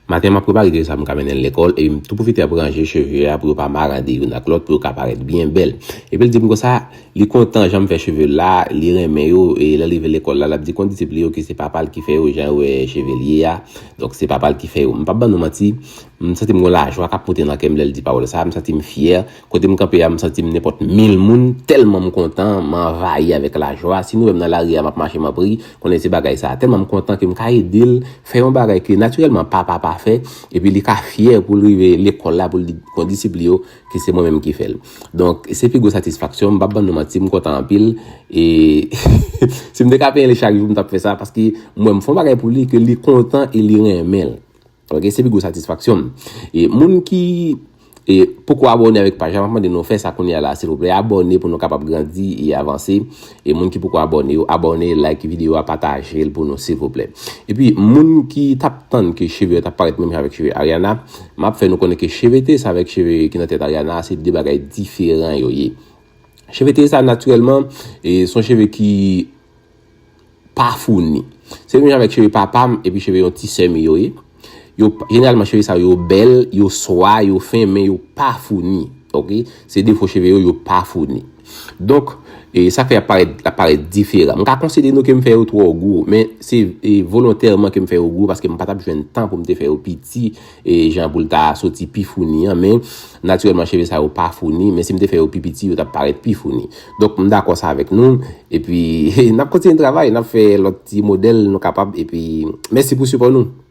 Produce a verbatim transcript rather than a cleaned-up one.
Maten, m ap prepare de sa m ka mennen l lekòl, e m tou pwofite ap ranje cheve a pou yo pa marande youn ak lòt, pou yo ka parèt byen bèl. Epi l di m konsa, li kontan jan m fè cheve l la, li renmen yo, e lè l rive lekòl la, l ap di kondisip li yo ke se papa l ki fè yo, jan yo wè cheve l ye a. Donk, se papa l ki fè yo. M p ap ban nou manti, m santi m gon lajwa k ap monte nan kè m lè l di pawòl sa, m santi m fyè. Kote m kanpe a, m santi m nenpòt mil moun, tèlman m kontan, m anvayi avèk lajwa. Si nou wè m nan lari a, m ap mache, m ap ri, konnen se bagay sa. Tèlman m kontan ke m ka ede l fè yon bagay ke natirèlman papa pa fè, epi li ka fyè pou l rive lekòl la, pou l di kondisip li yo ke se mwen menm ki fè l. Donk, se pi gwo satisfaksyon, m p ap ban nou manti, m kontan anpil. E si m te ka peye li chak jou, m t ap fè sa, paske m wè m fè yon bagay pou li, ke li kontan e li renmen l. Ok, se pi gwo satisfaksyon m. E moun ki e, poko abòne avèk paj la, m ap mande nou fè sa kounye a la, silvouplè. Abòne pou nou kapab grandi e avanse. E moun ki poko abòne yo, abòne, like videyo a, pataje l pou nou, silvouplè. Epi, moun ki t ap tann ke cheve yo t ap parèt menm jan avèk cheve Ariana, m ap fè nou konnen ke cheve Tessa avèk cheve ki nan tèt Ariana, se de bagay diferan yo ye. Cheve Tessa, natirèlman, e, se yon cheve ki pa founi. Se menm jan avèk cheve papa m epi cheve yon ti sè m yo ye. Yo, jeneralman, cheve sa yo bèl, yo swa, yo fen, men yo pa founi. Ok? Se defo cheve yo, yo pa founi. Donk, e, sa fè y ap parèt, y ap parèt diferan. M ka konsidere nou ke m fè yo twò gwo, men se, e, volontèman ke m fè yo gwo, paske m pa t ap jwenn tan pou m te fè yo piti, e, jan pou l ta soti pi founi an, men natirèlman, cheve sa yo pa founi, men si m te fè yo pi piti, yo t ap parèt pi founi. Donk, m dakò sa avèk nou, epi n ap kontinye travay, n ap fè lòt ti modèl nou kapab, epi mèsi pou sipò nou.